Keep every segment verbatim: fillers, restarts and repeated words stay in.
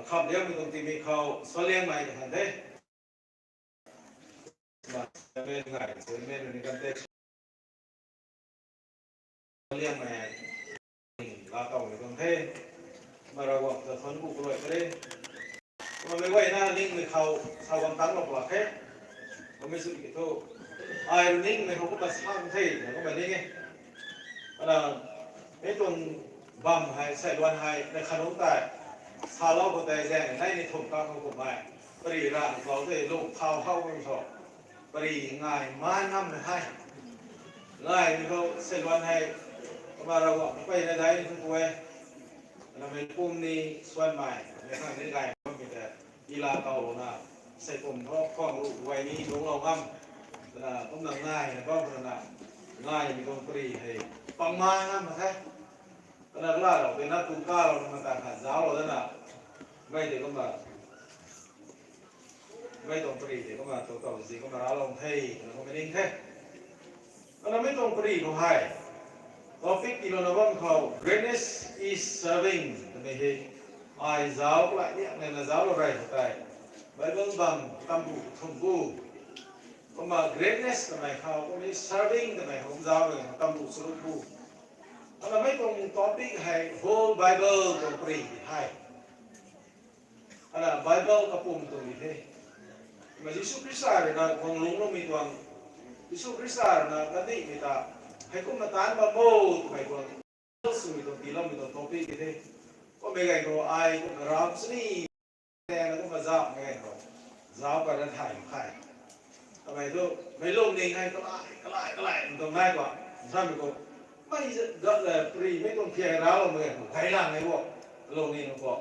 Kham liangmei tuang timi khou sualiangmei kan the. Ma, chairman ngai, chairman ni kan te. Liangmei, la tau ni tuang the. Ma Ravguangc ta thuanc ku kaloi kare. Ma mei guayna ningmei khou sa guang tang lou pla the. Kumei sw ki thu, ai ningmei khou kumna sa the, na kumna ning e. Ana, mei tuang bam hei, sailuan hei, na khanung tei, salou khou tei zaeng nei ni thum kang khou kummei, pari ra tlou tei lung thau hau bam tho, pari ngai man ngam na the. Ngaimei khou sailuan hei, kumna Ravguangc peyna dai ni thum ku e. Ana mei pum ni suanmei, mei khang ni gay bammei tei, i la tau louna, sei pum thu khwang ru guay ni lungclou ngam. Ana kumna ngaina bam khou na, ngaimei tuang pari hei, pang man ngam na the. Kana kala rau tei na tu ka rau na mata khat zauclou dana, mei tei kumna, mei tuang pari tei kumna tu tau zi kumna raclou the, kana kumna ning the. Kana mei tuang pari khou hei, topic tiilouna bam khou, Greatness is Serving twmei hei, ai zauc kalai liang na zauclou rey khou tei, Bible bam tambu thum bu, kumna greatness twmei khou, kumna serving twmei khou zauc rey tambu charuk bu. Ana mei tuang topic hei whole Bible tuang pari the. Ana Bible kapum tuang ni the. Kumna Jisu Khrista rui na guang lungcloumei tuang, Jisu Khrista rui na kandihmei ta, heikumna taanc bam bo twmei tuang, swmei tuang tiiloumei tuang topic ni the. Kummei gay khou ai kumna ram sini, na kumna zaucmei gay khou, zauc kana thay mak khe. Kamei thu, mei lungning hei kalai, kalai, kalai, tuang nai khou, nsamei khou, mei gat le pari, mei tuang thiak racloumei gay khou, gaylang e bo, lungning khou,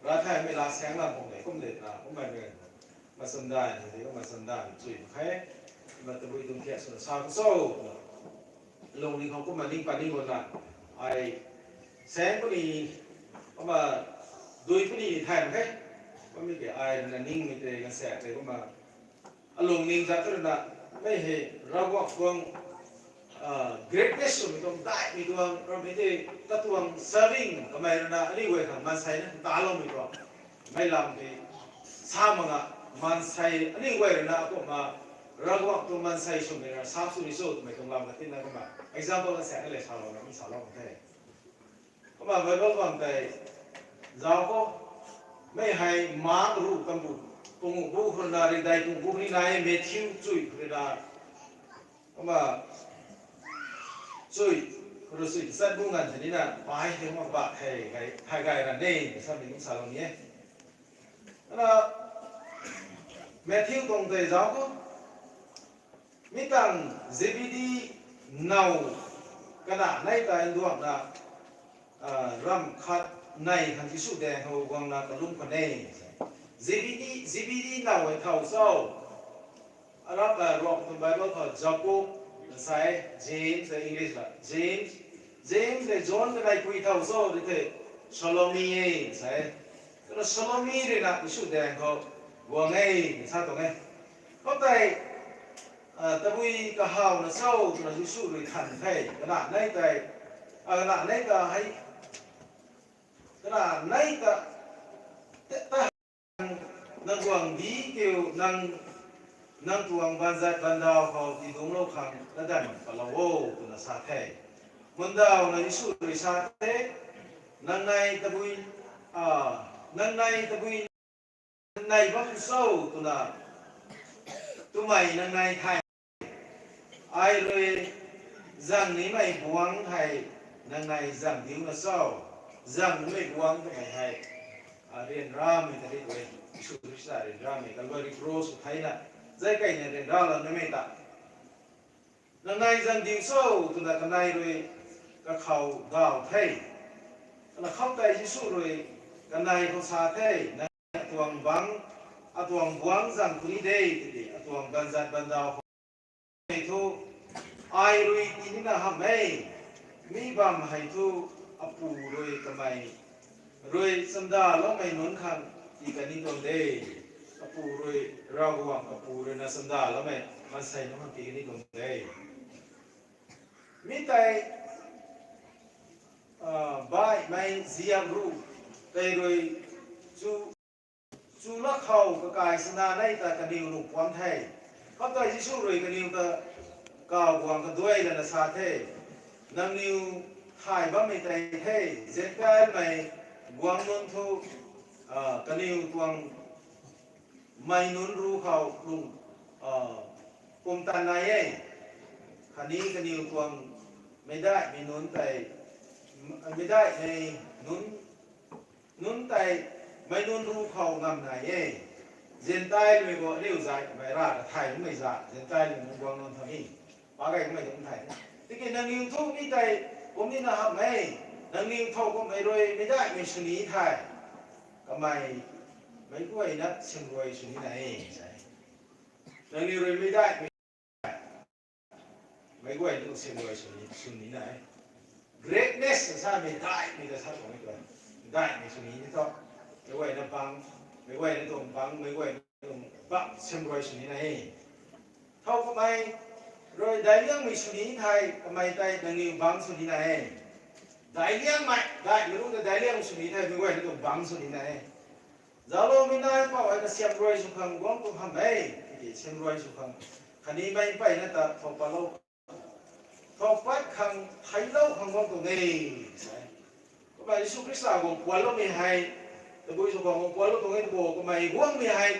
ra thaymei la saeng lam khou de, kum de na, kummei mei, machamdan, de, machamdan chui mak khe, ma tabui tuang thiak swna sa khou cho, lungning khou kumna ning pat ning guna, ai, saeng puni, kumna, dui puni ni thay mak khe, kummei ke ai na ningmei tei, na saek tei kumna, alungning zat tu rui na, mei hei, Ravguangc tuang, greatness swmei tuang, daihmei tuang, rammei tei, katuang serving, kamei rui na, aniu guay khang maansei na, taloumei tuang, mei lam tei, sa mak nga, maansei, aniu guay rui na, akumna, Ravguangc tuang maansei swmei na, sa sw ni cho, twmei tuang lam katina kumna, example na saek na le salou na, kum salou the. Kumna Bible bam tei, zauc khou, mei hei Mark ru tambu, pung bu khou rui na, ridai pung bu khou rui na, Matthew chui khou rui na, kumna, chui, khou rui chui, chat bu nganv tei ni na, pai the mak ba, hei gay, hei gay ra ne, samei kum salou ni e. Kumna, Matthew tuang tei zauc khou, mi tang Zebedi now, kana nei ta nduangna, ramh khat nei khang Jisu daeng khou guangna kalum khwan e. Zebedi, Zebedi now e thow cho. Arab, Ruangmei tuang Bible khou Jacob, sa e, James, English la, James, James le John kanei pui thow cho, di the, Salome e, sa e. Kana Salome rui na Jisu daeng khou guang e, sa tuang e. Khoutei, tabui kahawna cho, twna Jisu rui than the, kana nei tei, kana nei ta hei, kana nei ta, ta nang guangcdic kiu, nang, nang tuang baanzat baandaw khou tidungclou khang nadanv patlou o, twna sa the. Mundawna Jisu rui sa the, nang nei tabui, nang nei tabui, nei bam cho twna, twmei nang nei thay, ai rui zang nimei buangc hei nang nei zang diuna cho, zang nimei buangc twmei hei, ryanramei ta di e, Jisu Khrista ryanramei Calvary Cross khou theina, zai keyna ryanra lou nimei ta. Nang nei zang diu cho, twna kanei rui kakhou daw the. Kana khoutei Jisu rui kanei khou sa the, nang atuang bangc, atuang buangc zang puni de, tiki atuang baanzat baandaw khou, mei thu, ai rui tinina hamh e, mi bam hei thu, Apu rui kamei rui chamdaloumei nunc khang tii kan ni tuang de. Apu rui, Ravguangc Apu rui na chamdaloumei maansei nunc khang tii kan ni tuang de. Mi tei, baihmei ziap ruh tei rui chu khou kakai sana nei ta kaniw nuh puam the. Khou tei Jisu rui kaniw ta kaw guang kaduai lana sa the. Nangniw thay bammei tei the, Zentelmei guang nunc thu, ah, kaniw tuang mei nunc ru khou lung, ah, pumtan nai e. Khatni kaniw tuang meicdaihmei nunc tei, meicdaihmei nunc, nunc tei mei nunc ru khou ngam nai e. Zentelmei khou aniu zay kamei ra kathay mei za, Zentelmei nunc guang nunc tha ni. Pa gay kamei tuang thay. Tiki nangniw thu mi tei, kum nina hamh e, nangniw thow kummei rui meicdaihmei sw ni the. Kamei, meic guayna siamruai sw ni na e, sa e. Nangniw rui meicdaihmei, meic guayna tuang siamruai sw ni, sw ni na e. Greatness samei daihmei ta sa tuang e tw. Daihmei sw ni ni thu. Meic guayna bang, meic guayna tuang bang, meic guayna tuang bang siamruai sw ni na e. Thow kamei rui daic liangmei sw ni thei, kamei tei nangniw bang sw ni na e. Daic liangmei, daihmei ru ta daic liang sw ni thei, meic guayna tuang bang sw ni na e. Zauloumei nai pou hei kasiamruai sw khang guang tuang hamh e, tiki siamruai sw khang. Khatni mei mpeyna ta thow patlou, thow pat khang theiclou khang guang tuang e, sa e. Kamei Jisu Khrista guang puanloumei hei, tabui sw khang guang puanlou tuang e tw bo, kamei guangmei hei,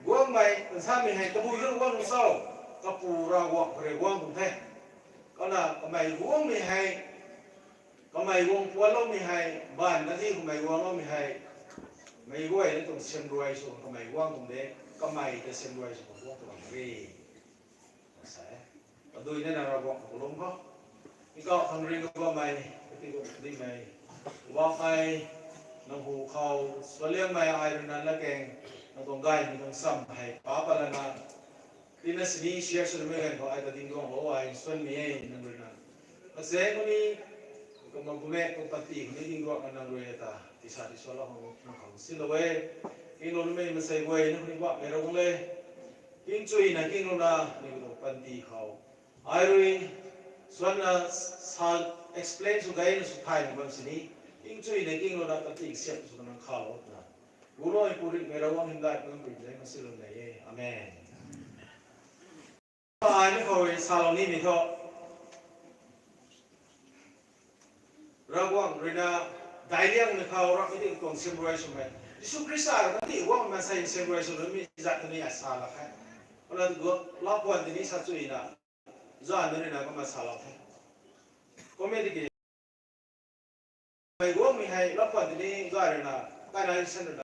guangmei, kansamei hei, tabui khang guang tuang cho, Kapu Ravguangc khou rui guang tuang the. Kana kamei guangmei hei, kamei guang puanloumei hei, baanv kandih kamei guangloumei hei, meic guayna tuang siamruai sw kamei guang tuang de, kamei ta siamruai sw khang guang tuang e. Sa e. Paduina na Ravguangc khou lum khou. Tingkauh khang ringh bammei, kati kum dimei, Poubauhmei, nang hu khou suanliangmei ai rui na latkaeng, nang tuang gaymei tuang cham hei pa pat lana, tina sini share swnmei ganv khou ai ta ding duang khou ai suanmei e nang rui na. Azaeng khou ni, kumna bumaengh tuang panty khou ni ding duang na nang rui ta tisa tisuanlou khang nang khang silou e. Kinglou numei maansei guay nang khou ni Poubauhmei Ravguangc le. Kingchuina kinglouna ni tuang panty khou ai rui suanna sa, explain sw gayna sw thay na bam sini. Kingchuina kinglouna panty kasiamh sw nang khalou na. Gulou purik mei Ravguangc hymdaih pui pui zai khang silou nei e. Amen. Ai ni khou rui salou nimei thu, Ravguangc rui na daic liangmei khou ramhmei ting tuang siamruai swmei, Jisu Khrista rui na ti guang maansei siamruai sw nunc mi zat tw ni a sa lak khe. Kumna tu gu, lau puan tini sa chuina, zanv rui na kumna salou the. Kum e tiki, mei guangmei hei lau puan tini zay rui na, kaina san rui na,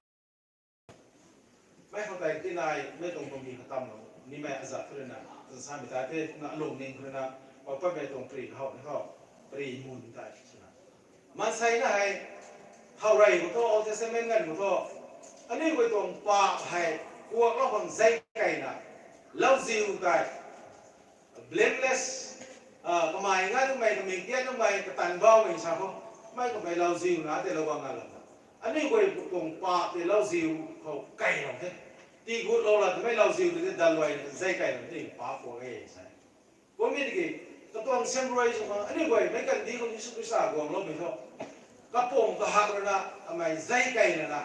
mei khou tei tinai mei tuang bambi khatamlou nimei azat rui na, twna samei tei the, na alung ning rui na, pou patmei tuang pri khou ni khou, pri mun tei swna, maansei na hei, thow rey khou thu, Old Testament ganv khou thu, aniu guay tuang paap hei kuaklou khang zei keyna, lauziu tei, blameless, ah, kamei ngai twmei, kamei tian twmei, katan baumei sa khou, mei kamei lauziu na tei lou bam ngalou. Aniu guay tuang paap tei lauziu khou keylou the. Tigutlou la twmei lauziu tei daluai na zei keylou the, paap kuak e sa. Kummei tiki, katuang siamruai sw khang aniu guay meic kandih khou Jisu Khrista guangloumei thu, kapum kahak rui na kamei zei key lana,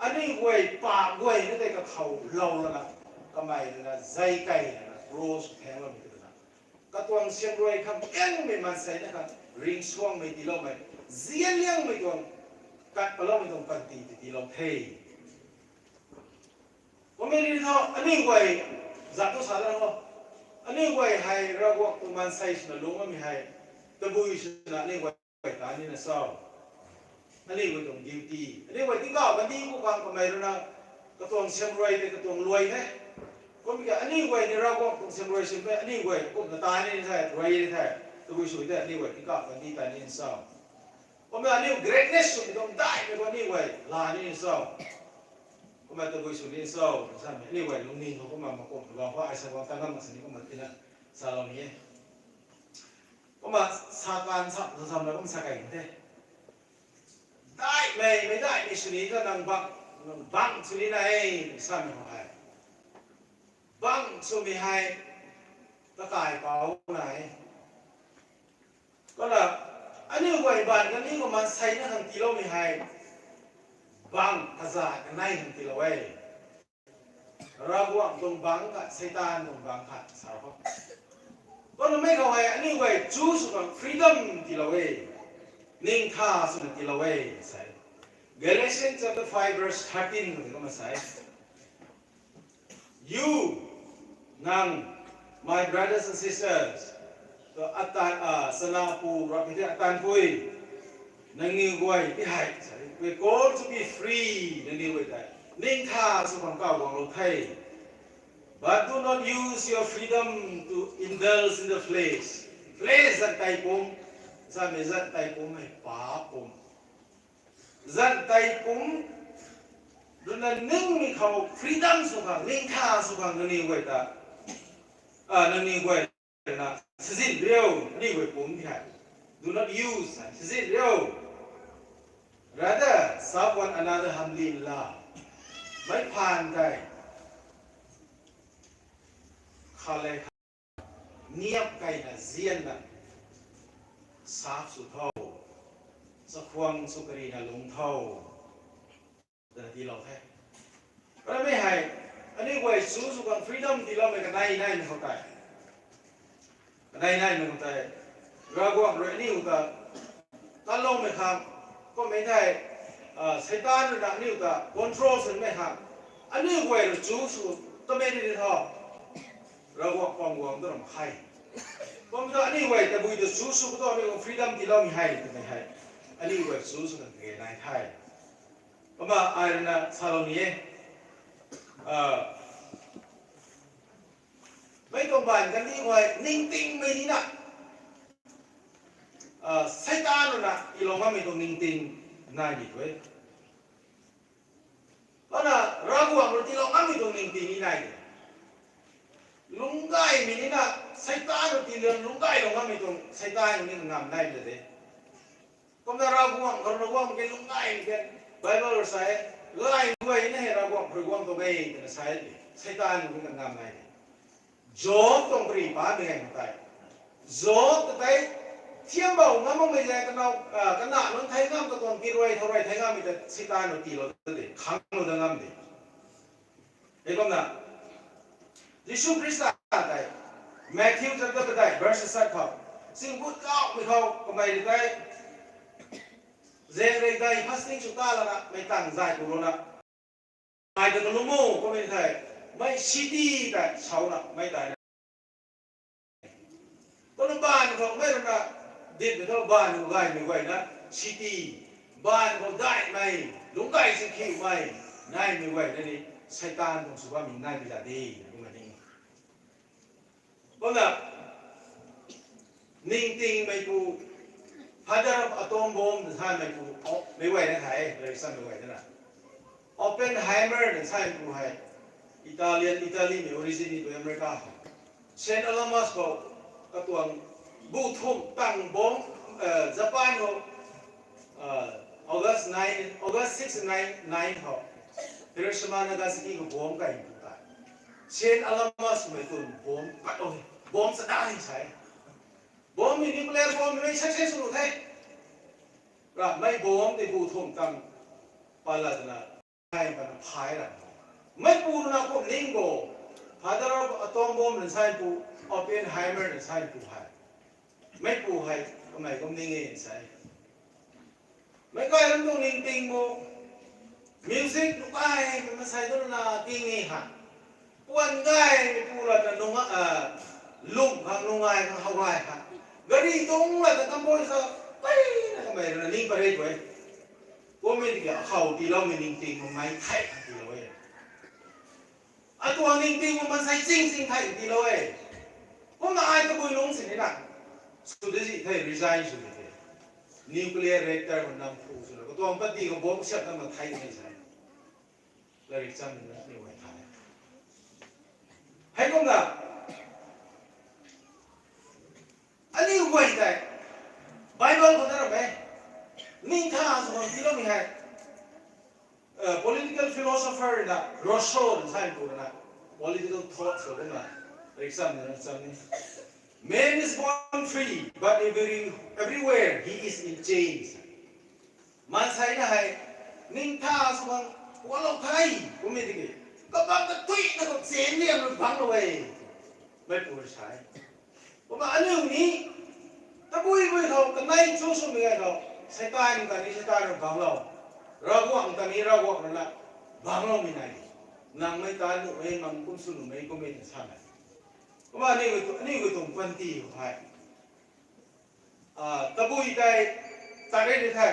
aniu guay paap guay na tei kakhou lou lana, kamei rui na zei key lana cross khou thaengloumei tw na, katuang siamruai khang liangmei maansei na khang ringcsuangmei tiiloumei, zian liangmei tuang, kat paloumei tuang panty tei tiilou the. Kummei ni thu aniu guay, zat tu sa la ho, aniu guay hei Ravguangc tuang maansei swna lungc bammei hei, tabui swna aniu guay ta nina cho? Aniu guay tuang duty, aniu guay tingkauh kandih khou khang kamei rui na, katuang siamruai tei katuang luai the. Kum ki aniu guay ni Ravguangc tuang siamruai sw the, aniu guay kumna ta ni the, ruai ni the, tabui sw the, aniu guay tingkauh kandih ta ni cho? Kumna aniu greatness swmei tuang daihmei khou aniu guay la ni cho? Kumna tabui sw ni cho? Samei aniu guay lungning khou kumna makumh bam khou ai sa guang ta ngam mak sini kumna tina salou ni e. Kumna sa kan sa, sa samna kum sa key the. Daihmei, meic daihmei sw ni ta nang bang, nang bang sw ni na e, samei khou hei, bang swmei hei, kakai pou na e. Kumna, aniu guay baanv kandih khou maansei na khang tiiloumei hei, bang kazat kanei khang tiilou e. Ravguangc tuang bangc khat, Seitaan tuang bangc khat sa khou. Kumna mei khou hei aniu guay chu sw khang freedom tiilou e. Ningtha swna tiilou e, sa e. Galatians chapter five verse thirteen khou tei kumna sa e. You, nang, my brothers and sisters, to atan, ah, sana pu, rap hei the atan pui, nangniw guay ti hei, sa e, we call to be free, nangniw guay tei ningtha sw khang kaw guanglou the. But do not use your freedom to indulge in the flesh. Flesh zat tei pum, samei zat tei pum hei pa pum. Zat tei pum, ruina ningmei khou freedom sw khang, ningtha sw khang nangniw guay ta, ah, nangniw guay na sizin riu, aniw guay pum hei. Do not use, sizin riu. Rather, serve one another humbly in love. Meic phaan tei khat le khat niamh keyna zianna serve sw tho, chakhwang sw karina lungc tho, twna tiilou the. Karamei hei, aniu guay chu sw khang freedom tiiloumei kanei naimei khou tei, kanei naimei khou tei, Ravguangc rui aniu ta kanloumei khang, kummei thei, ah, Seitaan rui na aniu ta control swmei khang, aniu guay rui chu sw tamei ni di tho. Ravguangc pam guang tu ram khe. Kum ta aniu guay tabui ta chu sw khou tu aniu freedom tiiloumei hei twmei hei, aniu guay chu sw khang kage nai the. Kumna ai rui na salou ni e. Ah, mei tuang baanv kaniw guay ningtingmei nina, ah, Seitaan rui na tiilou ngammei tuang ningting nai ni tu e. Kumna Ravguangc rui tiilou ngammei tuang ningting ni nai de. Lungcgaymei nina, Seitaan rui tiilou lungcgaylou ngammei tuang, Seitaan rui ni ngam nai de. Kumna Ravguangc khou rui na guangmei ke lungcgaymei ke, Bible rui sa e, gaymei guay na hei Ravguangc khou rui guang tuang e twna sa e, Seitaan rui ni ngam nai de. Job tuang pary pamei ganv tei, Job ta tei thiambou ngam makmei zaeng kanow, ah, kana lungc thei ngam, katuang tiruai thow rui thei ngammei ta Seitaan rui tiilou ta de, khanglou ta ngam de. Heikumna Jisu Khrista tei Matthew chapter padeih verse sat khou, singkut kauhmei khou kamei rui tei, zaeng rui tei fasting sw ta lana mei tang zay ku lana, ai ta kalum o, kummei thei, mei city tei sauna mei tei na kumna baanv khou mei rui na, ditmei thu baanv khou gaymei guay na, city, baanv khou daihmei, lungcgay si khiumei naimei guay na ni, Seitaan tuang sw bammei naimei ta de, kumna ni. Kumna, ningtingmeipu, father of atom bomb na sameipu, o, meic guay na the, lairik sammei guay na. Oppenheimer na sameipu hei, Italian, Italy mei origin ni tu America khou. Saint Alamos khou, katuang bu thumh tang bomb, eh, Japan khou, eh, August nine, August six nine, nine khou, Hiroshima, Nagasaki khou bomb kai tu tei, Saint Alamos mei tun bomb pat o, bomb chana hei sa e. Bomb hei nuclear bomb hei success sw the. Ramei bomb tei bu thumh tang pat la twna, hei pana phay ra. Meipu rui na kum ning bo, father of atom bomb na sameipu, Oppenheimer na sameipu hei, meipu hei kamei kum ning e sa e. Meic kai ram tuang ningting bo, music lungcgaymei maansei tu na ting e ha. Puan gaymeipu la ta nung, ah, lum khang nung gay khang how gay ha. Gari tung la ta kam boi sa, peyna kamei rui na ning pat re tu e. Kummei tiki akhou tiiloumei ningting bo mei thei tiilou e. Atuang ningting bo maansei ching ching thei tiilou e. Kumna ai tabui lungc sini na, sw de zi thei, resign sw de the. Nuclear reactor khou nam phu swna, katuang pati khou bomb siap na ma thei ni sa. Lairik cham ni na ni guay the. Heikumna, aniu guay tei, Bible khou na ram e, ningtha sw khang tiiloumei hei, eh, political philosopher na, Rousseau na sameipu na, political thoughts khou kumna, lairik cham ni na cham ni. Man is born free, but every, everywhere he is in chains. Maansei na hei, ningtha sw khang kuaklou the, kummei tiki, Kabang kathuina khou chin liam rui bangclou e. Meipu rui sa e. Kumna aniu ni, tabui bui khou, kanei chu swmei gay khou, Seitaan ta ni Seitaan rui bangclou. Ravguangc ta ni Ravguangc rui na bangcloumei nai. Nang mei ta nuh e, mang kum sw nuh e, kum e ta sa nai. Kumna aniu, aniu tuang panty khou hei. Ah, tabui tei, tat re ni the.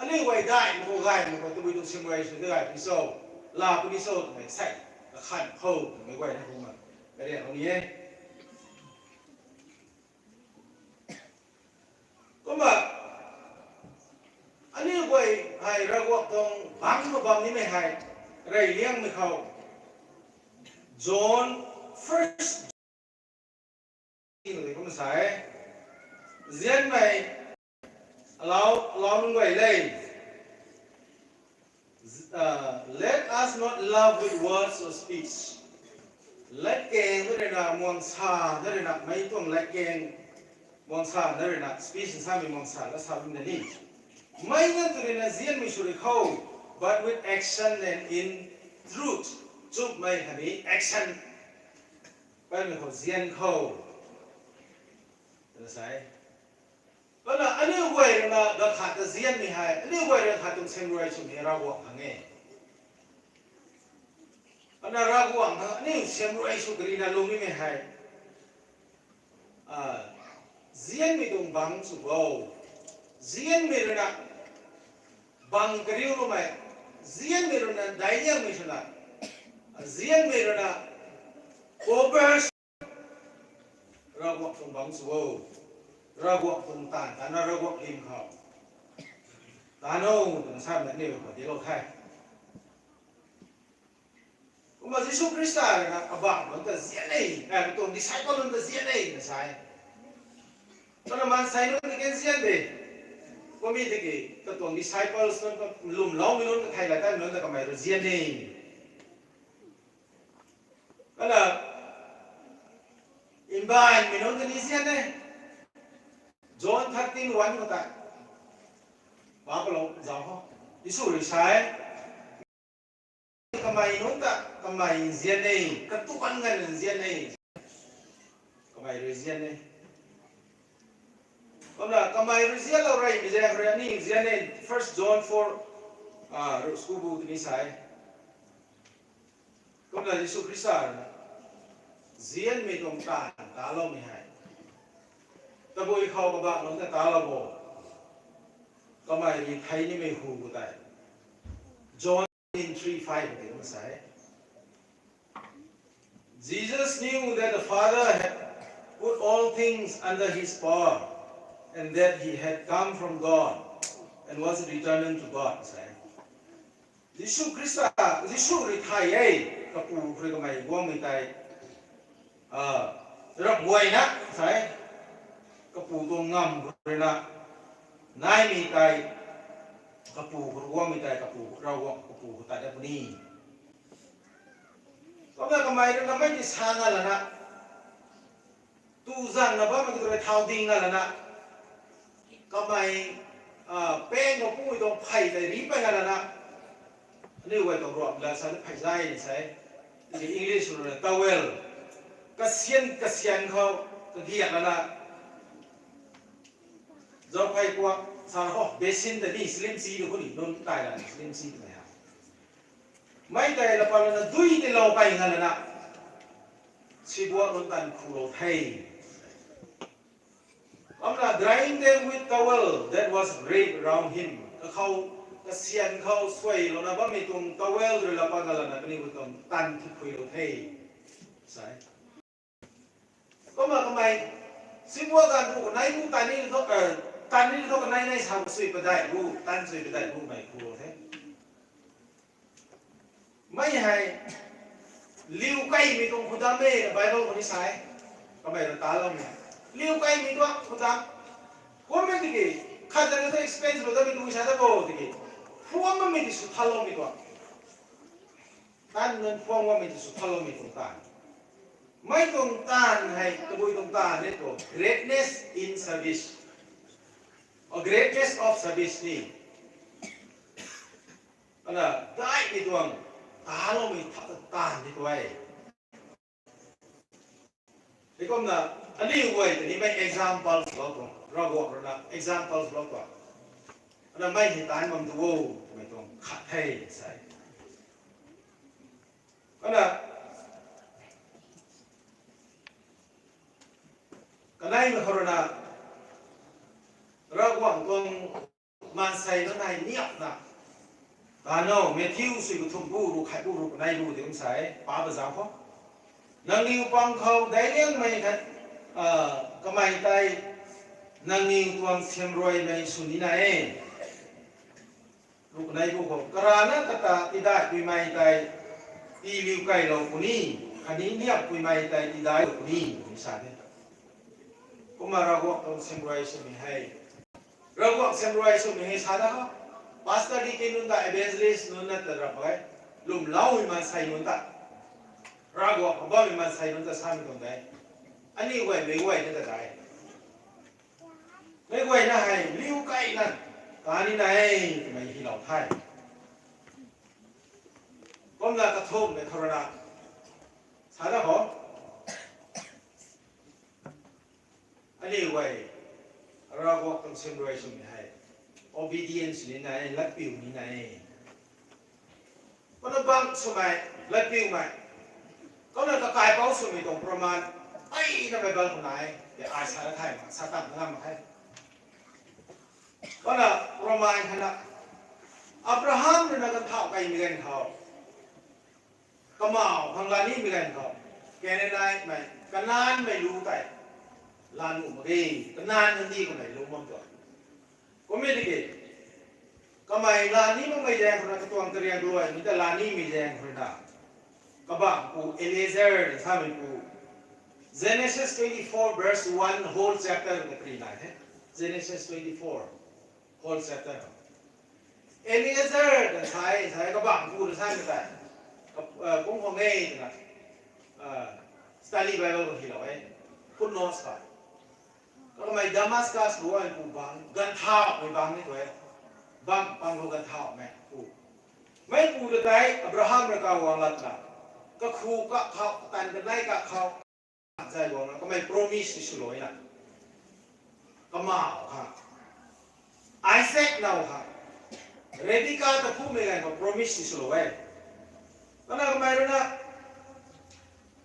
Aniu guay daihmei khou gaymei khou tabui tuang simrui sw de gay puni cho, la puni cho twmei sei, kakhan khou twmei guay na kumna karian khou ni e. Kumna, aniu guay hei Ravguangc tuang bangc khou bam nimei hei, rey liangmei khou, John, first John, kumna sa e, nzianmei, alauc, alauc nunc guay le, uh, let us not love with words or speech. Latkaeng na rui na, muang sa na rui na, mei tuang latkaeng, muang sa na rui na, speech samei muang sa la sa bam da ni. Mei na tu rui na nzianmei sw rui khou, but with action and in truth. Chumhmei khatni action. Paimei khou nzian khou. Twna sa e. Kumna aniu guay rui na ganv khat ta nzianmei hei, aniu guay rui khat tuang simrui swmei Ravguangc khang e. Kumna Ravguangc khang aniu simrui sw karina lung nimei hei, ah, nzianmei tuang bangc sw bo. Nzianmei rui na bang kariuloumei, nzianmei rui na daic liangmei swna, nzianmei rui na cooperate, Ravguangc tuang bangc sw o. Ravguangc tuang taanv, taanv na Ravguangc lim khou taanv o twna samei aniu khou tiilou the. Kumna Jisu Khrista rui na kabangc nunc ta nzian e, eh, katuang disciple nunc ta nzian e na sa e. Kumna maansei nunc ta kan nzian de. Kummei tiki katuang disciples nunc ta, lwmloumei nunc ta, thei la tanmei nunc ta kamei rui nzian e. Kumna mbaanvmei nunc ta ni nzian e. John thirteen one khou tei, pa palou zauc khou, Jisu rui sa e, kamei nunc ta kamei nzian e, katuang ganv nzian e. Kamei rui nzian e. Kumna kamei rui nzianlou reymei zaeng rui aniu nzian e, First John four, ah, rui sku bu tini sa e. Kumna Jisu Khrista rui na nzianmei tuang taanv taloumei hei, tabui khou kabangc nunc ta talou bo. Kamei rui thei nimei hu khou tei, John three five tei kumna sa e. Jesus knew that the Father had put all things under his power, and that he had come from God and was returning to God, sa e. Jisu Khrista, Jisu rui thay e, Kapu rui kamei guangmei tei, ah, ramh guayna, sa e, Kapu tuang ngamv rui na naimei tei, Kapu khou guangmei tei, Kapu, Ravguangc Kapu khou tat dat puni. Kumna kamei rui na mei ti sa nga lana, tu zangna bammei tei rui thau ding nga lana, kamei, ah, pang khou pumei tuang phey tei ri pat nga lana, aniu guay tuang ruamh la sa ni phey zay ni sa e. Tiki English rui na towel, kasian, kasian khou kagiak lana, zauphey kuak sa ho, basin ta ni slim si tu khou ni nunc tai la slim si twmei ha. Mei tei la pat lana dui tei lou pey nga lana, sibuak nunc tan khulou the. Kumna drying them with towel that was wrapped around him. Kakhou, kasian khou suailouna bammei tuang towel rui la pat nga lana kaniw tuang tan thiphuilou the, sa e. Kumna kamei, sibuak ganv bu kanei bu tan ni thu, eh, tan ni thu kanei nei sa sui padeih bu, tan sui padeih bu mei khulou the. Mei hei, liu kaimei tuang khudam e, Bible khou ni sa e. Kamei rui taloumei, liu kaimei tuang khudam. Kummei tiki, khat zana thu expense lou damei tuang sa ta bo tiki, phuam bammei ti sw thanloumei tuang. Tan nunc phuam bammei ti sw thanloumei tuang taanv. Mei tuang taanv hei tabui tuang taanv e tu, greatness in service, or greatness of service ni. Ana daihmei tuang, taloumei tha ta taanv di tu e. Heikumna, aniu guay tei ni mei examples lou tuang, Ravguangc rui na examples lou tuang. Ana mei hei taanv bam tu o, twmei tuang khat the, sa e. Ana, kaneimei khou rui na, Ravguangc tuang maansei nunc hei niapna, tano, Matthew sui kathumh bu, ruh khat bu, ruh kanei bu tei kum sa e, pa ba zauc khou. Nangniw pang khou daic liangmei khat, kamei tei nangniw tuang siamruaimei sw nina e. Ruh kanei bu khou, karana kata tidaihpuimei tei tiiliu keylou puni, khatni niappuimei tei tidaihlou puni, sa e. Kumna Ravguangc tuang siamruai swmei hei, Ravguangc siamruai swmei hei sa da kho. Pastor, deacon nunc ta, evangelist nunc na ta rap e. Lwmloumei maansei nunc ta, Ravguangc khou bammei maansei nunc ta samei tuang de. Aniu guay meic guayna ta de. Meic guayna hei liu keyna, kani na e, twmei hylou the. Kumna kathumhmei khou rui na, sa da kho. Aniu guay, Ravguangc tuang siamruai swmei hei obedience nina e, latpiu nina e. Kumna bangc swmei, latpiumei, kumna kakaipouc swmei tuang praman, ai na Bible khou nai e, tei ai sa da thay mak, sa tan na ngam mak khe. Kumna praman khatna, Abraham rui na ganvthauh keymei ganv khou, kamau khang laa nimei ganv khou, Canaanite mei, Kanaanmei lu tei laa nuh mak ge, Kanaan nunc di kamei lu bam tuang. Kummei tiki, kamei laa ni makmei zaeng khou rui na, katuang kariang kaluaimei ta laa nimei zaeng khou rui na, kabangc pu Eliezer na samei pu, Genesis twenty-four verse one whole chapter ta kari nai the. Genesis twenty-four, whole chapter. Eliezer ta sa e, sa e, kabangc pu ta samei tei, kung khou nge twna, study Bible khou hylou e, footnotes khou. Kamei Damascus khou ai pu bangc, ganvthauhmei bangc ni tu e. Bangc pang khou ganvthauhmei pu. Mei pu ta tei Abraham rui kaguang latna, kakhu kakhou, katan kanei kakhou, zay guangna kamei promise ti swlou na, kamau khang, Isaac now khang, Rebecca ta phumei ganv khou promise ti swlou e. Kumna kamei rui na,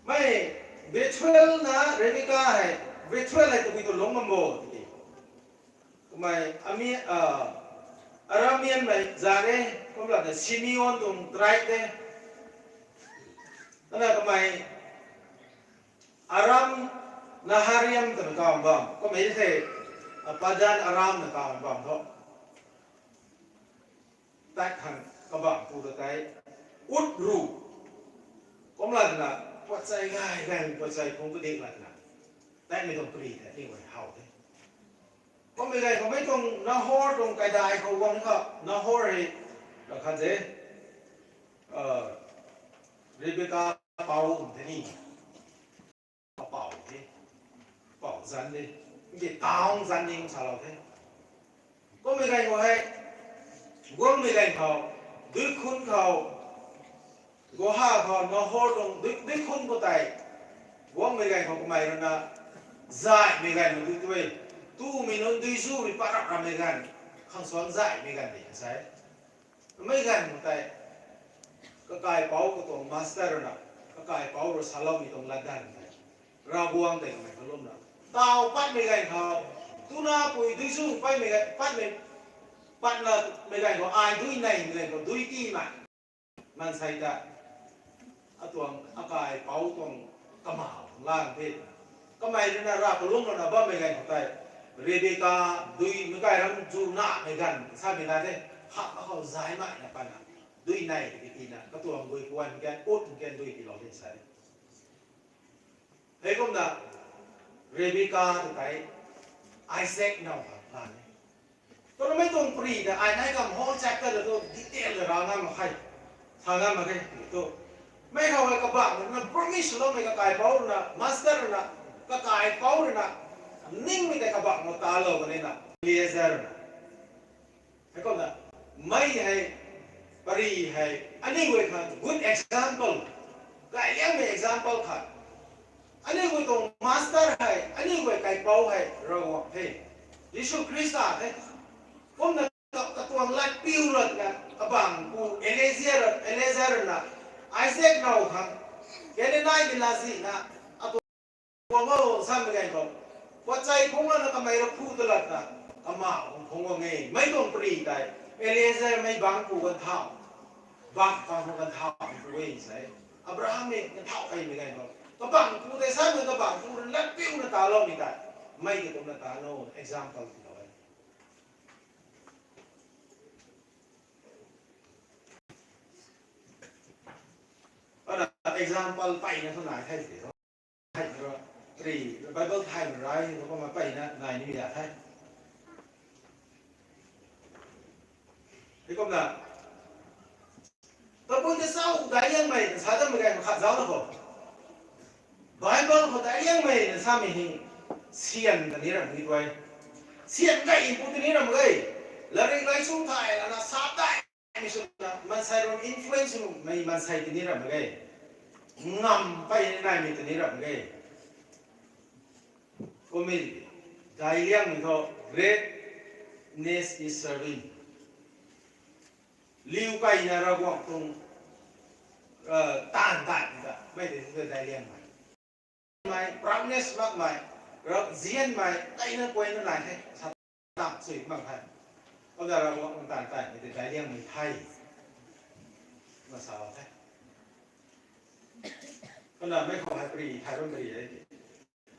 mei Bethuel na Rebecca hei, Bethuel hei tabui tu lungc bam bo tiki, kamei Ami-, Arameanmei zaat e, kumlana Simeon tuang tribe e. Kumna kamei Aram Naharaim twna kaw bam, kummei the, Padan Aram na kaw bam thu, tat khang kabangc pu ta tei, ut ru, kumlana, puatchai gay gay, puatchai phungc kadik lana, tatmei tuang pri the, aniu guay how the. Kummei ganv khou mei tuang Nahor tuang kaidai khou guang kha, Nahor hei, ra khat de, Rebecca pou kum the ni, apou the, pou zanc de, nki taung zanc ni kum salou the. Kummei ganv khou hei, guangmei ganv khou, dui khun khou, guha khou Nahor tuang dui, dui khun khou tei, guangmei ganv khou kamei rui na, zaymei ganv khou dui tui, tumei nunc dui zu rui pat rap rammei ganv, khang suan zaymei ganv de sa e. Mei ganv khou tei, kakaipouc katuang master rui na, kakaipouc rui saloumei tuang latdanv tei, Ravguangc tei kamei kalumna, taw patmei ganv khou, tuna pui dui zu paymei ganv, patmei, patna mei ganv khou ai dui neymei ganv khou dui tiimei, maansei ta, atuang akaipouc tuang kamau lang the. Kamei rui na Rav kalumlouna bammei ganv khou tei, Rebecca dui meic kai ram zu namei ganv samei na the, hak akhou zaymei na patna, dui nei tiki tina, katuang gui puan kan, ut kan dui tiilou the sa e. Heikumna, Rebecca ta tei, Isaac now khang lan e. Twna mei tuang pri ta ai nai kam whole chapter ta tu detail ta ra ngam mak khe, sa ngam mak khe tu. Mei khou hei kabangc na promise loumei kakaipouc rui na, master rui na, kakaipouc rui na, ningmei tei kabangc na talou kanina, Eliezer na. Heikumna, mei hei, pari hei, aniu guay khat good example, gayliangmei example khat. Aniu guay tuang master hei, aniu guay kaipouc hei Ravguangc the. Jisu Khrista the. Kumna katuang lat piu rana, kabangc pu Eliezer, Eliezer na, Isaac now khang, Kenenai mi lazina, atuang o samei ganv khou, puatchei phungc lana kamei rui phu talatna, kama khang phungc guang e. Mei tuang pari tei, Eliezer mei bangc pu ganv thau, bangc pang khou ganv thau pu e se. Abraham ni ganv thau kaimei ganv khou, kabangc pu tei samei kabangc pu rui lat piuna taloumei tei, mei tei kumna talou, example tilou e. Ana example peyna thu nai the, tei ro, tei Bible thaymei rai, kumna peyna nai ni ya the. Hei kumna, tabui ta sau daic liangmei sa dammei ganv khat zaucna khou, Bible khou daic liangmei na samei hei, syan ta ni ram ni tuai. Syan gay pu ta ni ram mak ge. Latrik lai sw thay lana sa daihmei swna maansei rui influence swmei maansei ta ni ram mak ge. Ngam pey ni naimei ta ni ram mak ge. Kummei, daic liangmei thu, greatness is serving. Liu kayna Ravguangc tuang taanv taanmei ta mei tei thu daic liangmei, mei proudness makmei, ra zianmei kaina kuayna nai the, sa tam sui mak the. Kumna Ravguangc tuang taanv taanmei tei daic liangmei the, na sa the. Kumna mei khou hei pari thay bammei e.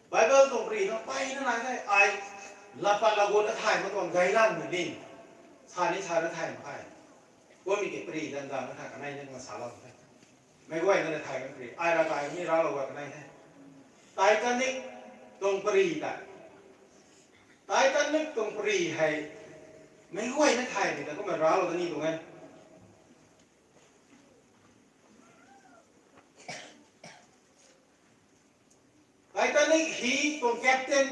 Bible tuang pari na peyna nai the, ai, lat pat lat gut na thay mak tuang gaylanmei ni, sa ni sa na thay mak khe. Kummei ki pari dan dan na thay kanei ni kumna salou the. Meic guayna na thay kan pari, ai ravkai ni raclou ga kanei the. Titanic tuang pari ta, Titanic tuang pari hei, meic guayna thaymei ta kumna raclou ta ni tuang e. Titanic hi tuang captain,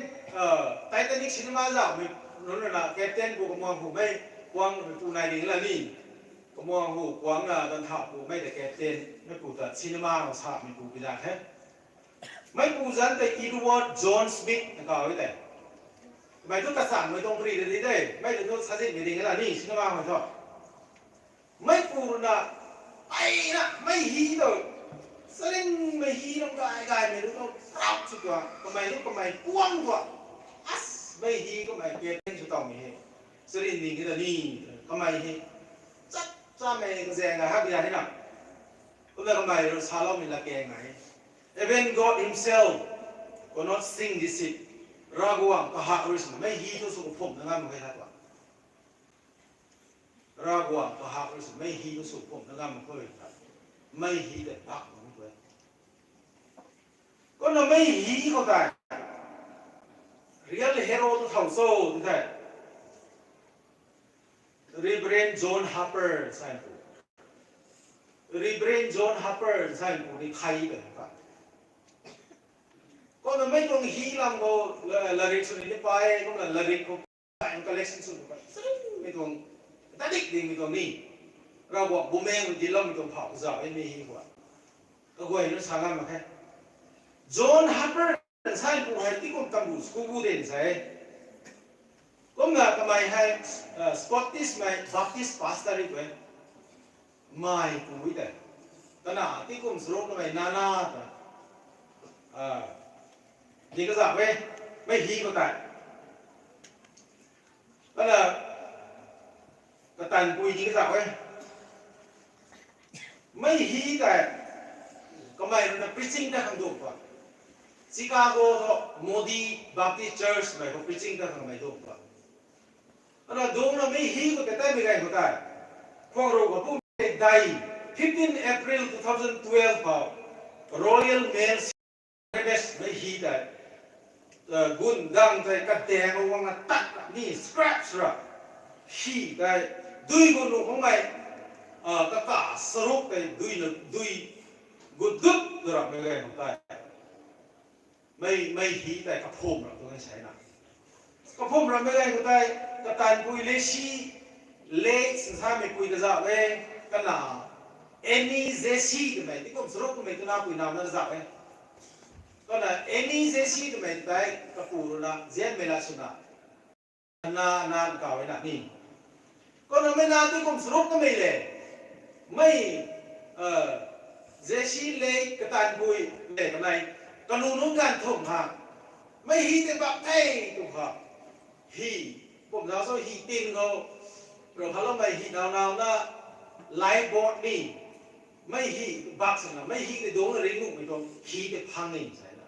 Titanic cinema zauhmei nunc rui na captain pu kamuang hu mei, kuang pu nai ding la ni. Kamuang hu kuang na dan thau pu mei ta captain, mei pu ta cinema khou samei pu pi zat the. Mei pu zanc tei Edward John Smith na kaw e tei. Kamei thu kasanmei tuang pari ta di de, mei ta thu sazitmei ding la ni cinema khou thu. Mei pu rui na, ai na, mei hi tu, saringmei hi ram gay gaymei tu, proud sw tuang, kamei tu kamei puang tuang, as, mei hi kamei captain sw tawmei he, saring ding e ta ni, kamei he, chat chamei kazaeng gay hak ya ni na, kumna kamei rui saloumei latkaeng nai, even God himself could not sink this ship. Ravguangc kahak rui swna mei hi tu sw kaphumna ngam mak khe tha tuang. Ravguangc kahak rui sw mei hi tu sw kaphumna ngam mak khe ta, mei hi tei pak mak khe. Kumna mei hi khou tei real hero tu thow cho tu thei, Reverend John Harper sanpu, Reverend John Harper sanpu ni khai tei ta. Kumna mei tuang hi lam khou, la- latrik sw ni ni pai, kumna latrik khou collection sw ni pai, saringmei tuang, tadik dingmei tuang ni, Ravguangc bumaengh rui dincloumei tuang phau kazauh e mei hi khou. Kaguayna sa ngam mak khe. John Harper sanpu hei tingkum tamru sw ku bu den sa e. Kumna kamei hei, Scottish mei Baptist pastor e tu e. Mei pu e tei, kana tingkum charuk namei nana ta, ni kazauh e, mei hi khou tei. Kana katanpui ni kazauh e. Mei hi tei, kamei rui na preaching ta khang duang pa, Chicago thu Moody Baptist Church mei khou preaching ta khang mei duang pa. Ana dungcna mei hi khou tei tatmei ganv khou tei, khuang ru khou pumei dai, fifteen April two thousand twelve khou, Royal Mail Service mei hi tei, gun dang tei kadaeng khou guangna tat ni scrap sw ra, hi tei, dui gu nuh khoumei, kaka charuk tei duina dui gu dut tw ramhmei ganv khou tei, mei mei hi tei kaphum ram tuang e sa na. Kaphum ramhmei ganv khou tei, katanpui Lacy, Lacy nsameipui kazauh e, Kana, Annie Jesse twmei, tingkum charuk twmei twna pui nauna zauh e. Kana, Annie Jesse twmei tei, kapu rui na, zianmei la swna. Na, na, kaw e na ni. Kana mei na tingkum charuk twmei le. Mei, Jesse le katan bui le kanei. Kanu nunc ganv thumh ha. Mei hi tei bak the tw ha. Hi, kum zauc so hi tin khou, rau khaloumei hi nau nau na, lifeboat ni, mei hi bak sana, mei hi tei dungc na ring nuhmei tuang hi tei phang ni sa na.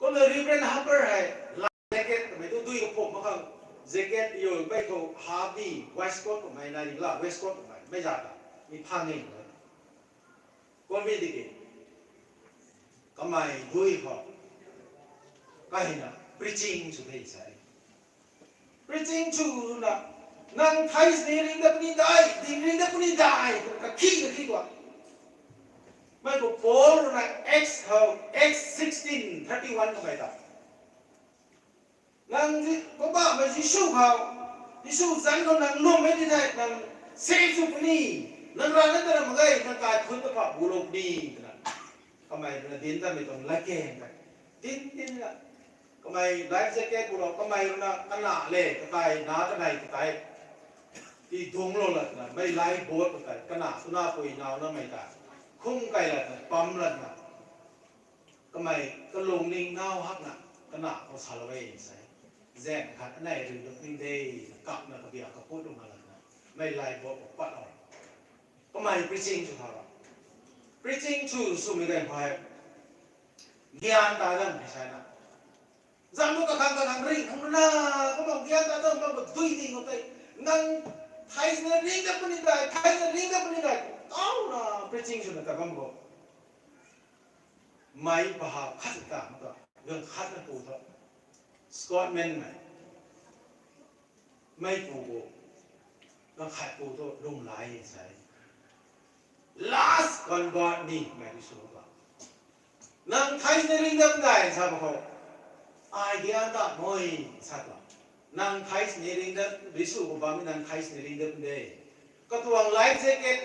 Kumna Reverend Harper hei, life jacket twmei tu dui kaphum mak khang, jacket yo mei khou half ni, waistcoat kummei nai ni la, waistcoat kummei, mei za ta, mi phang ni. Kumna mi tiki, kamei dui khou, kahina, preaching sw the sa e. Preaching sw na, nang thai sini ring dat puni dai, ding ring dat puni dai, kakhi, kakhi tua. Mei khou Paul rui na Acts khou, Acts sixteen thirty-one kamei ta. Nang Ji-, Poubauhmei Jisu khou, Jisu zanc khou nang lwmmei ti thei, nang save sw puni, nang rana ta ram mak ge, nang kaikhunc ta pha bulou puni, twna. Kamei rui na dinc tamei tuang latkaeng tei. Dinc, dinc na. Kamei life jacket bulou, kamei rui na kana le, kakai na kanei kakai. Ti dungclou latna, mei lifeboat kakai, kana twna pui nau namei ta. Khum kai latna, pam latna. Kamei kalungning nau hakna, kana khou salou e sa e. Zaeng khat anei ring dat ning de, kapna kabia kaput lung na latna. Mei lifeboat khou pat lou. Kamei preaching sw tha ra. Preaching sw, swmei ganv khou hei, gyan ta dam hei sa na. Zam nu kakhang kakhang ring khang na, kumna gyan ta dam bam dui ding khou tei. Nang thai sini ring dat puni dai, thai sini ring dat puni dai. Tauna preaching swna ta bam khou. Mei baha khat ta mak ta, ganv khat na pu thu. Scotland mei. Mei pu khou, ganv khat pu thu lung lai sa e. Last convert ni mei Jisu khou. Nang thai sini ring dat puni dai sa bam khou. Ai gyan ta moi sa ta. Nang thai sini ring dat, Jisu khou bammei nang thai sini ring dat puni de. Katuang life jacket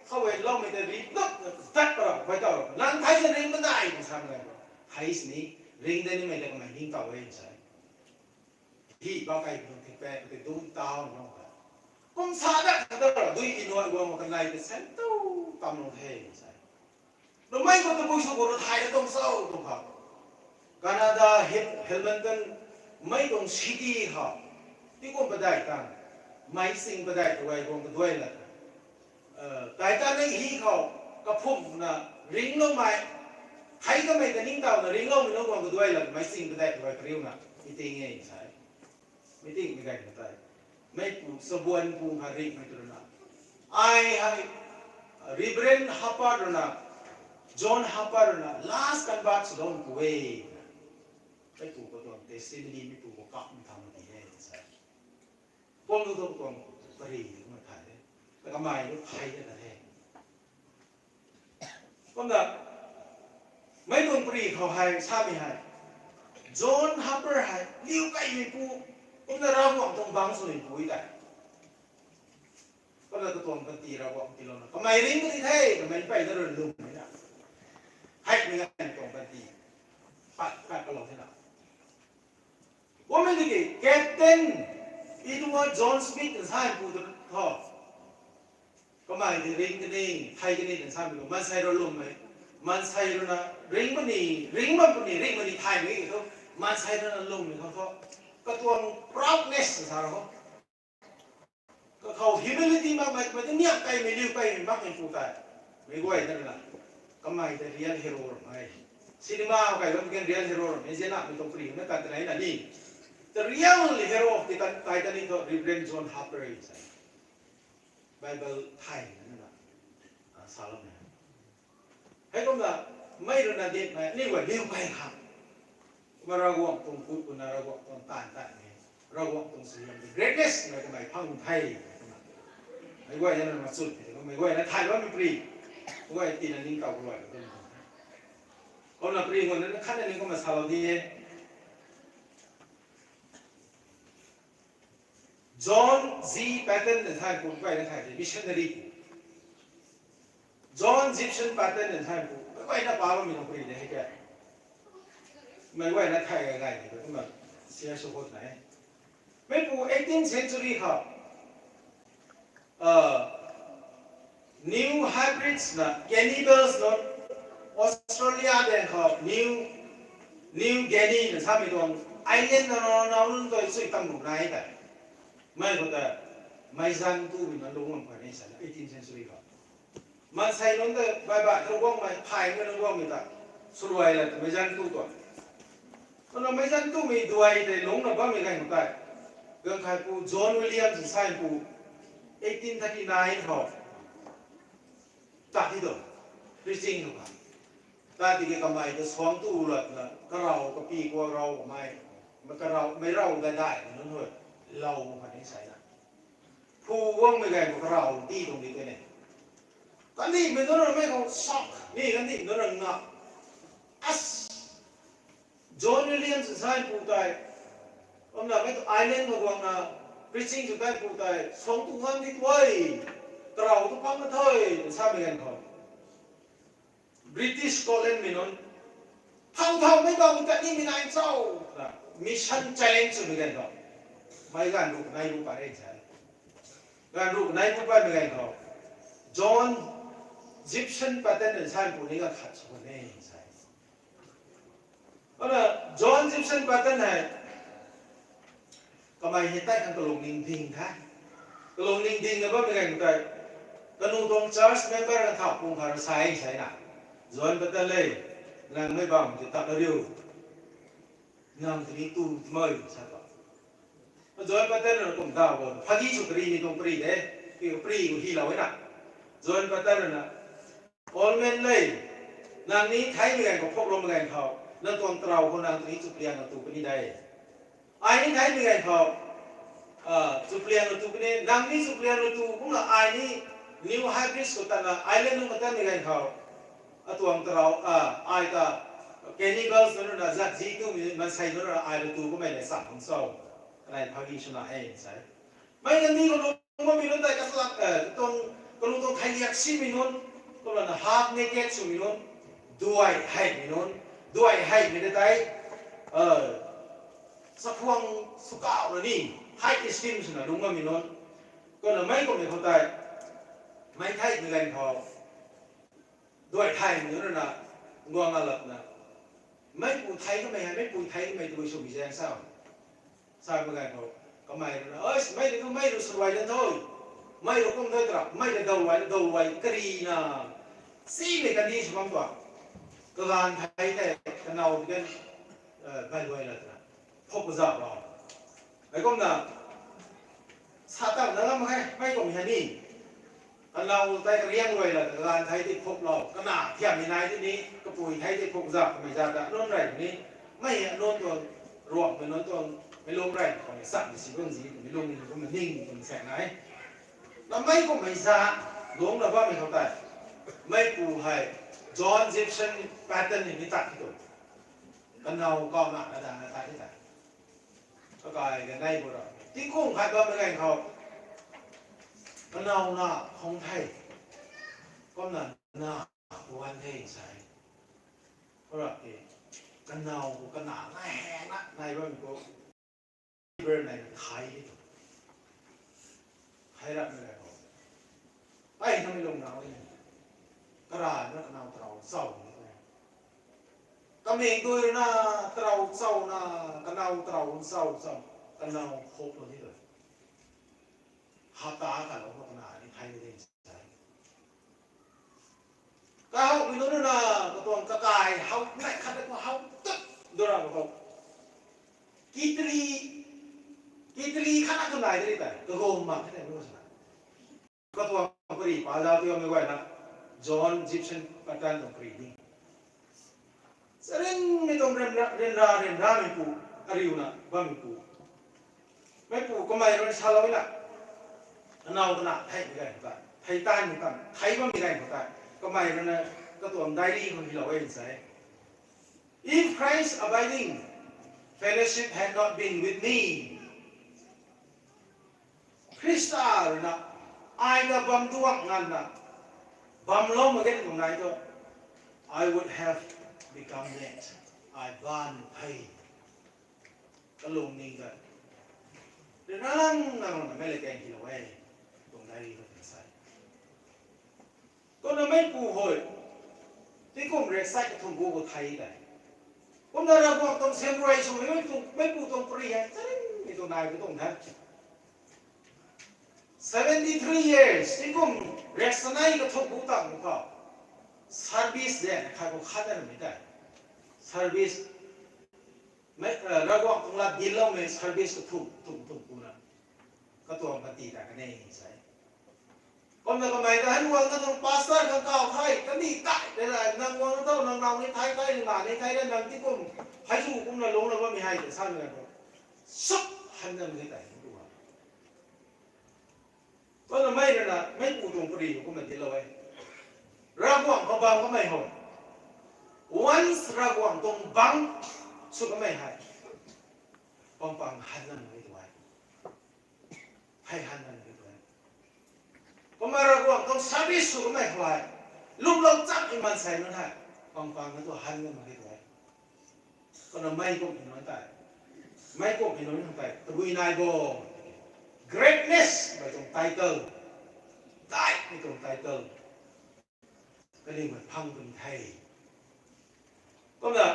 khou e loumei ta ri dat, dat para khou tau. Nang thai sini ring dat puni dai sa bam khou. Thai sini ring dat nimei ta kamei ningtow e sa e. Hi bak kai bun thik pe, kati dungc tau nung ta. Kum sa dat khat ta dui inuai guang mak kanei ta sen tu tam nung the sa e. Numei khou tabui sw khou rui thay na tuang cho tuang khou. Canada, Hil-, Hamilton, mei tuang city khou. Tingkum padeih tang. Meic sing padeih tw gay guang kaduai lat. Titanic hi khou, kaphumna ringloumei. Thei kamei ta ningtowna ringloumei nunc guang kaduai lat, meic sing padeih tw gay kariuna. Meeting e sa e. Meeting mei gay na tei. Meipu, sabuan pu kha ringmei tw rui na. Ai hei, Reverend Harper rui na, John Harper rui na, last convert swlou pu e. Meipu khou tuang testimony, meipu khou kapmei thamv di e sa. Kum tu tu tuang pari kumna thay de. Ta kamei tu thay de na the. Kumna, mei tuang pari khou hei, samei hei. John Harper hei, liu kaimeipu, kumna Ravguangc tuang bangc swmeipu e tei. Kumna katuang panty Ravguangc tiilouna. Kamei ringc kani the, kamei peyna rui lwmmei na. Heimei ganv tuang panty. Pat, pat kalou the na. Kummei tiki, Captain Edward John Smith twna sameipu tu tho. Kamei tei ringc kani, thay kani twna samei khou, maansei rui lwmmei. Maansei rui na ringc puni, ringc bam puni, ringc puni thaymei ki thu, maansei rui na lwmmei khou thu. Katuang proudness sa ro. Kakhou humility makmei, mei tu niam kaimei, liu kaimei makmei pu tei. Meic guay na rui na. Kamei tei real hero ramei. Cinema khou kai bam kan real hero ramei, zianmei tuang pari na kan tei na ni. The real hero of the Titanic thu Reverend John Harper e sa. Bible thay na na, saloumei. Heikumna, mei rui na dinmei, aniw guay liu kai khang. Kumna Ravguangc tuang kut, kumna Ravguangc tuang taanv taanmei. Ravguangc tuang suaihiam, greatness mei kamei phang the. Meic guay na machun the, meic guay na thay bammei pari. Guay tina ningtow luai tu. Kumna pari ngun na khatna ni kumna salou di e. John G Paton na than pu guayna thay de missionary pu. John Gibson Paton na than pu guayna pa bammei nunc pari de hei ke. Mei guayna thay gay gay de kumna share sw khou na e. Mei pu eighteenth century khou New Hebrides na cannibals nunc Australia daeng khou New New Guinea na samei tuang island na nau nunc tei chui tam nuh nai tei. Mei khou ta meizan tumei na lungc bam kha ni sa eighteenth century khou. Maansei nunc ta bai bai thu guangmei phay nunc guangmei ta swluai la ta meizan tu tuang. Kumna meizan tumei duai tei lungcna bammei ganv tei, ganv khaipu John Williams nsai pu eighteen thirty nine khou ta ti tu preaching khou kha. Ta tiki kamei ta suang tu latna karau kapi kuak rau kamei, karau mei rau daidai nunc hui lou kha ni sa na. Phu guangmei ganv khou karau ti tuang di tei ne. Kandihmei nunc ra mei khou shock ni, kandihmei nunc ra nga. As John Williams nsai pu tei, kumna mei tu island khou guangna preaching sw tei pu tei suang tu ngam di tuai, karau tu pang na thei samei ganv khou British colonymei nunc thau thau mei bam ta nimei nai cho, mission challenge swmei ganv khou mei ganv ruh nai bu pat re sa. Ganv ruh nai bu patmei ganv khou John Gibson Paton nsai pu ni ganv khat sw kan e sa. Kumna John Gibson Paton hei kamei hei tei khang kalung ning ding the. Kalung ning ding na bammei ganv tei kanu tuang church member na thau pung kha ra sa e sa na, John Paton le, nang mei bam ti tat na riu, nang tini tu mei sa ta. John Paton na kum daw bo phagi sw kari ni tuang pari de, ki pari ku hilou e na. John Paton na, Old man le, nang ni theimei ganv khou phouklou mei ganv khou nang tuang tarau khou nang tini chupliang na tu puni de. Ai ni theimei ganv khou chupliang na tu puni, nang ni chupliang na tu kumna ai ni New Hebrides khou tatna island nunc kha tatmei ganv khou atuang tarau, ai ta cannibals nunc rui na zat zi tumei maansei nunc rui na ai la tu kummei le sam khang cho, kanei phagi swna e sa. Mei kandih khou lung bammei nunc tei katlak, tuang, kalung tuang khailiak simei nunc, kumna half naked swmei nunc, duai heimei nunc, duai heimei na tei, chakhuang swkauh na ni, high esteem swna lungc bammei nunc. Kumna mei kummei khou tei, mei theimei ganv khou duai theimei nunc rui na guang alatna, meipu thei kamei hei meipui thei kamei tei swmei zaeng sa, samei ganv khou kamei rui na, mei rui tu mei rui swluai dan tho, mei rui kum dei tra mei rui dawluai dawluai karina, simei kandih sw bam tuang, kaganv thei tei kanow ti kan bailuai la twna phuk kazauh bam. Heikumna sa tang na ngam khe, mei kum hei ni kanow tei kariang luai la kaganv thei tei phuklou, kana thiammei nai tei ni kapui thei tei phuk zauh kamei za ta nunc rey ni, mei nunc tuang ruangmei nunc tuang mei lung rey khou ni sa ni si bam zi twmei lung ni kumna ning twmei saeng nai. Na mei kummei za lungcna bammei khou tei, meipu hei John Gibson Paton ni ni tat ti tu, kanow kau na na dana tat ti ta, kakai kanei bu ra tingkum khat bammei ganv khou kanow na khang the, kumna na puan the sa e. Khou ra ki kanow khou kana na heng na nai bammei khou, ber nai thai ti tu, hei rapmei ganv khou, ai namei lung nau e, karana kanow tarau chau ni e. Kameng dui rui na tarau chau na, kanow tarau chau chau, kanow phuklou ni tu, hapta kalou khou kana ni thei ni ding sa. Kahowmei nunc rui na katuang kakai how nai khat khou how tut dura khou, kitli, kitli khat na tu nai de tei kagom mak the na nu sa. Katuang pari pa zauc tiamei guayna, John Gibson Paton tuang pari ni, charynmei tuang ryanra ryanrameipu, ariuna bammeipu, meipu kamei rui salou na, kanow kana theimei ganv khou tei, thei tanmei kan thei bammei ganv khou tei, kamei rui na katuang diary khou hilou e sa e. If Christ abiding fellowship had not been with me, Khrista rui na, ai ta bam duak nganvna, bamlou mak ge tuang nai thu, I would have become dead. Ai baan phey. Kalung ning ta. Rang nang na mei le kang kilou e. Tuang diary khou tei sa e. Kumna meipu hei, tingkum riak sanei kathumh gu khou thei tei. Kumna Ravguangc tuang siamruai swmei meipu tuang pary hei, charingmei tuang nai katuang the. Seventy three years, tingkum riak sanei kathumh gu tang khou service de, khat khou khat na mei tei. Service, Ravguangc tuang lat dincloumei service kathumh, thumh, thumh kuna. Katuang kati ta kan e sa e. Kumna kamei ta han guang na tuang pastor khang kaw thei, kandih tei, tei la, nang guang na tho, nang naw ni thei, thei, nang na ni thei, nang tingkum, hei zu kumna lungcna bammei hei, tei sa ni kan tho. Suk, han na mei tei, tu a. Kumna mei rui na, meipu tuang pary kumna dinclou e. Ravguangc khou bang kamei hou. Once Ravguangc tuang bang sw kamei hei, pang pang han na mei tu e. Hei han na mei tu e. Kumna Ravguangc tuang service sw kamei hei, lwmlou chakmei maansei nunc hei, pang pang na tu han na mei tu e. Kumna mei kumhmei nunc tei, mei kumhmei nunc khang tei tabui nai bo. Greatness mei tuang title, daihmei tuang title, kaniw mei phang puni the. Kumna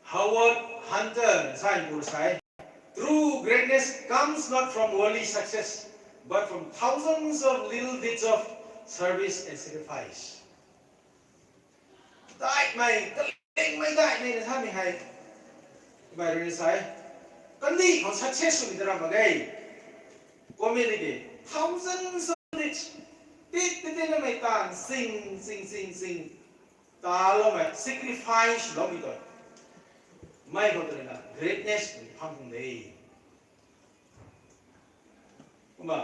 Howard Hunter zanc pu sa e, True greatness comes not from worldly success, but from thousands of little deeds of service and sacrifice. Daihmei, kalingmei daihmei na samei hei, kamei rui sa e, kandih khou success swmei ta ram mak ge. Kumna ni de, thousands of it, tit tit tit namei taanv sing sing sing sing, taloumei, sacrifice loumei tu, mei khou tu rui na greatness mei phang tuang de. Kumna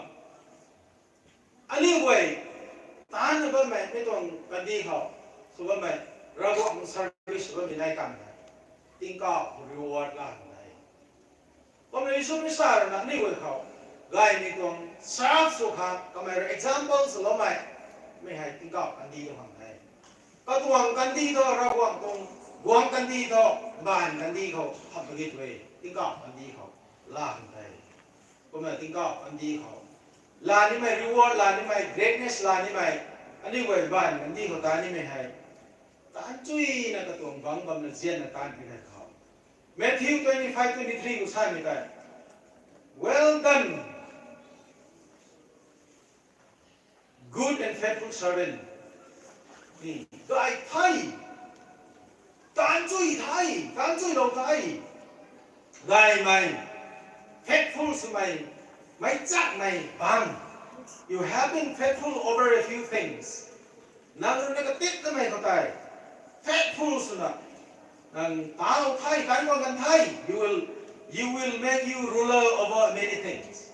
aniu guay taanna bammei, mei tuang kandih khou sw bammei, Ravguangc service sw bammei nai kan e, tingkauh reward la kan e. Kumna Jisu Khrista rui na aniu guay khou gaymei tuang serve sw khang kamei rui example swloumei, mei hei tingkauh kandih tuang khang e. Katuang kandih thu Ravguangc tuang guangc kandih thu, mbaanv kandih khou hamh pagi tu e, tingkauh kandih khou la kan e. Kumna tingkauh kandih khou la nimei, reward la nimei, greatness la nimei, aniu guay mbaanv kandih khou ta nimei hei, taanchuina katuang bangc bamna zianna taanv pi hei khou, Matthew twenty five twenty three khou samei tei, Well done, good and faithful servant. Ni gay the, taanchui the, taanchui lou the, gaymei, faithful swmei, meic chakmei bangc. You have been faithful over a few things. Nang rui na katitmei khou tei faithful swna, nang taanclou the, kan guang kan the, you will, you will make you ruler over many things.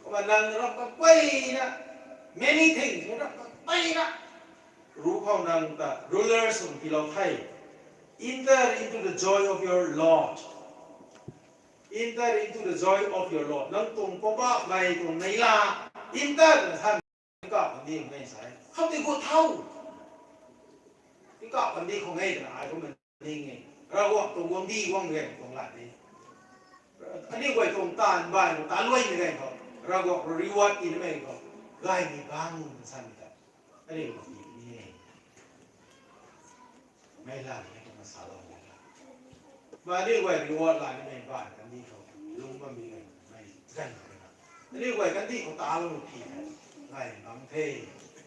Kumna nang ram kampeyna, many things, ram kampeyna, ru khou nang ta ruler sw tiilou the. Enter into the joy of your Lord. Enter into the joy of your Lord. Nang tuang Poubauhmei tuang neihla enter na than. Tingkauh kandih khou nai sa e, khou tei gut thau. Tingkauh kandih khou nai twna ai kumna ning e. Ravguangc tuang guangcdic guang gan tuang lat ni, aniu guay tuang taanv baanv khou taanc luaimei ganv khou, Ravguangc rui reward tii namei khou, gaymei bangc na samei ta, aniu guay ti ni e. Mei la ni kumna salou ni la, mei aniu guay reward la nimei baanv kandih khou lungc bammei ganv, mei ganv khou na, aniu guay kandih khou taanclou phi the, gay bangc the,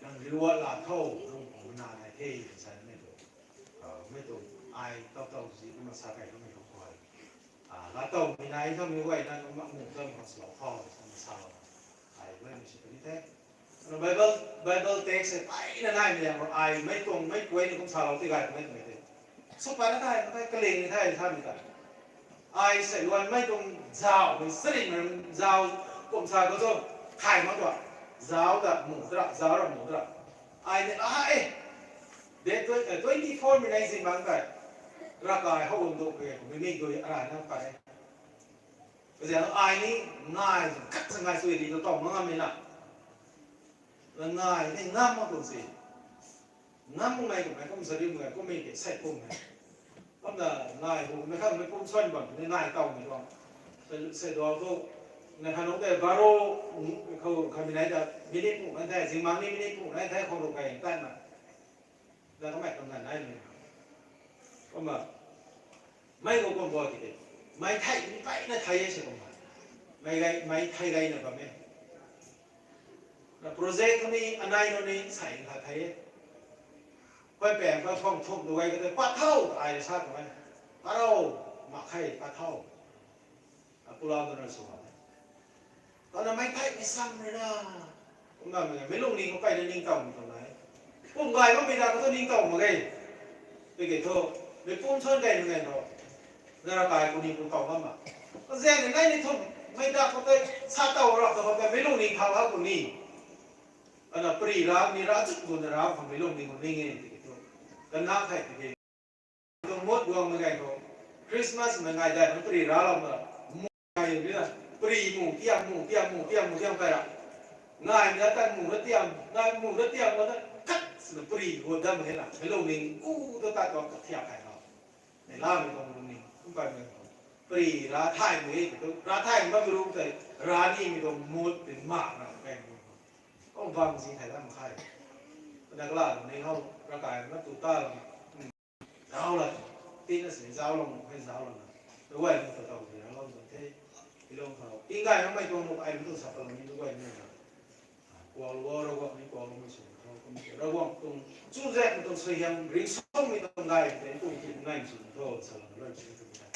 nang reward la tho, lung khou na nai the, sa nimei tu, mei tu, ai tau tau zi kumna sa kei kamei khou khuay, laatowmei nai thamei guay na, nang mak nunc thamei khou salou tho, kumna salou, ai guaymei sw puni the. Bible, Bible text hei peyna naimei liang khou ai mei tuang mei kuay ni kum salou ti gay twmei twmei tei, sw patna thei, mei thei kaling ni thei samei ta, ai sei luanmei tuang zauhmei charynmei zauc kum sa khou cho, thay mak tua, zauc ta mu tra, zauc ra mu tra, ai ni a e, date twenty four mei nai zin bangc tei, ravkai how guang du ke, mei mi dui ara na pat e. Kazaeng ai ni ngai khat sa ngai sui di tu tau ngam e na. Na ngai ni ngam mak tuang si. Ngam mei kummei kum sa ri mei kummei ke sai kum e. Kumna ngai hu mei khang mei kum suan bam ni ngai tau mei tuang. Sai dua khou ngai khan nung tei baro khou khamei nai ta minute mu nai the, zingmang ni minute mu nai the khou rui kai tan na. Na kamei tuang ngan nai mei. Kumna mei khou kum bo ti de. Mei thei ni peyna thei e se kum. Mei gay, mei thei gayna bam e. Na project khou ni anei nunc ni sai kha thei e. Koi pang kha khang thumh lu gay ka tei pat thau ai sa kum e. Pat thau, mak khe pat thau. Apulau nunc na sw e. Kana mei thei ni sam rui na. Kumna mei, mei lungning khou peyna ningtow mei tuang nai. Kum gay bammei da khou thu ningtow mak ge. Tiki thu, mei pum suan gay mei ngai tho. Na ravkai khou ni kum tow ngam ma. Kazaeng ni nai ni thumh, mei da khou tei sa tow rap ta khou tei mei lungning thau ha khou ni. Kana pari ra ni ra chuk gun na ra khou mei lungning khou ning e tiki thu. Kana thei tiki. Tuang mut guang mei ngai khou. Christmas mei ngai dai khou pari ralou na. Mu ngai di na. Pari mu tiam, mu tiam, mu tiam, mu tiam kai ra. Ngai na tan mu na tiam, ngai mu na tiam na khat sina pari guang dam hei na. Mei lungning u ta tat tuang kathiak kai khou. Mei lamei tuang lungning kum paymei khou. Pari ra thay mei tu, ra thay bammei ru tei, ra nimei tuang mut tei mak na kai mu. Kum bam si thay lam khe. Na kala lungning hou, ravkai na tu ta lam. Zauc la, tina sini zauc lou, hei zauc lou na. Ruai lou ta tau di, zauc lou ta the. Ilung khou. Tinggai nang mei tuang nu, ai lu tu sa ta lou ni ruai ni na. Kuak lu o, Ravguangc ni kuak lou mei sw tho, kum ki Ravguangc tuang, chuzaenghmei tuang suaihiam, ringcsuangmei tuang gay, tei tuang ki ngai sw tho, sa lou na, lou chi tu ta.